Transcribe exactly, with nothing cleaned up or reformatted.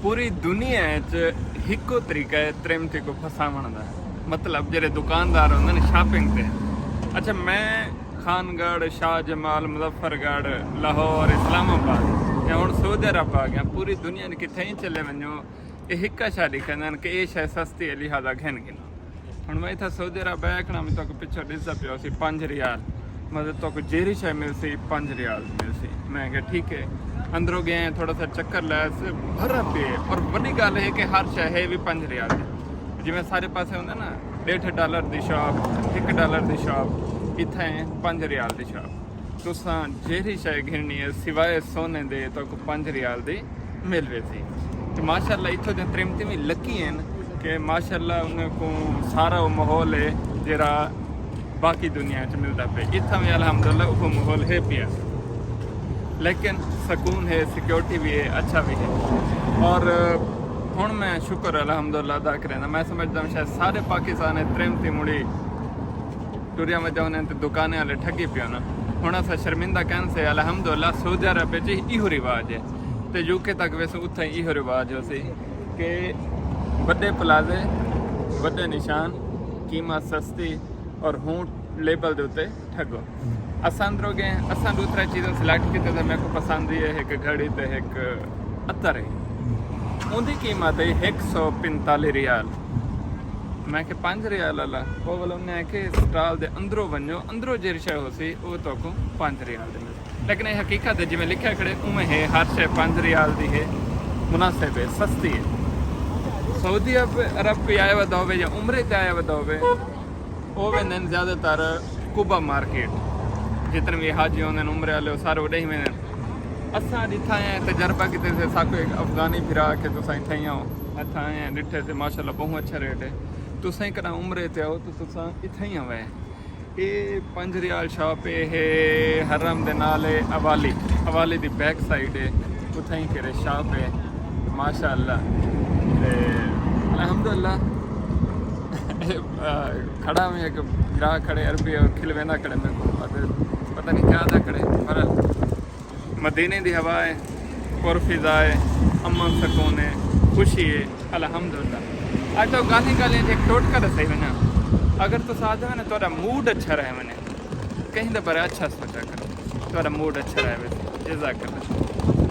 پوری دنیا اچ ہکو طریقہ ہے تریمتیں کوں پھساوݨ دا۔ مطلب جیڑھے دکاندار ہوندن شاپنگ تے، اچھا میں خان گڑھ، شاہ جمال، مظفر گڑھ، لاہور، اسلام آباد، یا ہݨ سعودی عرب آ ڳیا، پوری دنیا اچ کتھائیں چلے ونڄو، اے ہکا شاہ ݙکھیندن کہ اے شے سستی ہے لہذا گھن گھنو۔ ہݨ میں اتھاں سعودی عرب آیا کھڑا، میں تہاکوں پچھوں ݙسدا پیا سی پنج ریال، مطلب تہاکوں جیڑھی شے ملسی پنج ریال ملسی۔ میں کہا ٹھیک ہے۔ اندروں ڳئے، تھوڑا سا چکر لایا، بھرا پئے، اور وݙی ڳالھ ہے کہ ہر شے ہے وی پنج ریال دی۔ جیویں سارے پاسے ہوندا نا، ݙیڈھ ڈالر دی شاپ، ہک ڈالر دی شاپ، اتھاں ہے پنج ریال دی شاپ۔ تساں جیڑھی شے گھنݨی ہے سوائے سونے دے تہاکوں پنج ریال دی مل ویسی۔ تے ماشاءاللہ اتھوں دیاں تریمتیں وی لکی ہن کہ ماشاءاللہ انہاں کوں سارا او ماحول ہے جیڑھا باقی دنیا اچ ملدا پئے، اتھاں وی الحمدللہ اوہو ماحول ہے پیا، لیکن سکون ہے، سیکیورٹی وی ہے، اچھا وی ہے۔ اور ہݨ میں شکر الحمدللہ ادا کرینداں۔ میں سمجھدا ہوں شاید سارے پاکستان اچ تریمتیں مڑی ٹریا ودیاں ہونن تے دکانیں آلے ٹھڳی پئے ہونن۔ ہݨ اساں شرمندہ کین سے، الحمدللہ سعودی عرب اچ ایہو رواج ہے، تے یو کے تک ویسوں اتھاں ایہو رواج ہوسی کہ وݙے پلازے، وݙے نشان، قیمت سستی، اور ہوں لیبل دے اتے ٹھڳو۔ اساں اندروں ڳئے، اساں ݙو ترے چیزاں سلیکٹ کیتے تے میکوں پسند ہی ہے، ہک گھڑی تے ہک عطر ہے۔ اوندی قیمت ہے ہک سو پنتالیہہ ریال۔ میں کہ پنج ریال آلا؟ او ول انہیں آکھے سٹال دے اندروں ونڄو، اندروں جیڑھی شے ہوسی او تہاکوں پنج ریال دے ملسی۔ لیکن اے حقیقت ہے، جیویں لکھیا کھڑے اونویں ہے، ہر شے پنج ریال دی ہے، مناسب ہے، سستی ہے۔ سعودی عرب، عرب کوئی آیا ودا ہووے یا عمرے تے آیا ودا ہووے، او ویندن زیادہ تر قبہ مارکیٹ، جتنے وی حاجی ہوندن عمرے آلے، او سارے اوݙے ہی ویندن۔ اساں اڄ اتھاں آئے ہیں، تجربہ کیتے سے، ساکوں ہک افغانی بھرا آکھے تساں اتھاں ہی آؤ، اتھاں آئے ہیں، ݙٹھے سے ماشاءاللہ بہوں اچھا ریٹ ہے۔ تساں ہی کݙاں عمرے تے آؤ تو تساں اتھاں ہی آوے۔ اے پنج ریال شاپ اے ہے، حرم دے نال ہے، اوالی، اوالی دی بیک سائیڈ ہے، اتھاں ہی کرے شاپ ہے، ماشاءاللہ۔ تے الحمدللہ، اے، آ، کھڑا میں ایک بھرا کھڑے عربی اور کھلوینا کھڑے میرے کو، پتہ، پتہ نہیں کیا تھا کھڑے، پر مدینے دی ہوا ہے، پر فضا ہے، امن سکون ہے، خوشی ہے، الحمدللہ۔ اڄ تو ڳالھیں ڳالھیں اچ ہک ٹوٹکا ݙسائی ونڄاں، اگر تساں آہدے ہو نا تہاݙا موڈ اچھا رہے ونڄے، کہیں دے بارے اچھا سوچا کرو، تہاݙا موڈ اچھا رہے ویسے۔ جزاک اللہ۔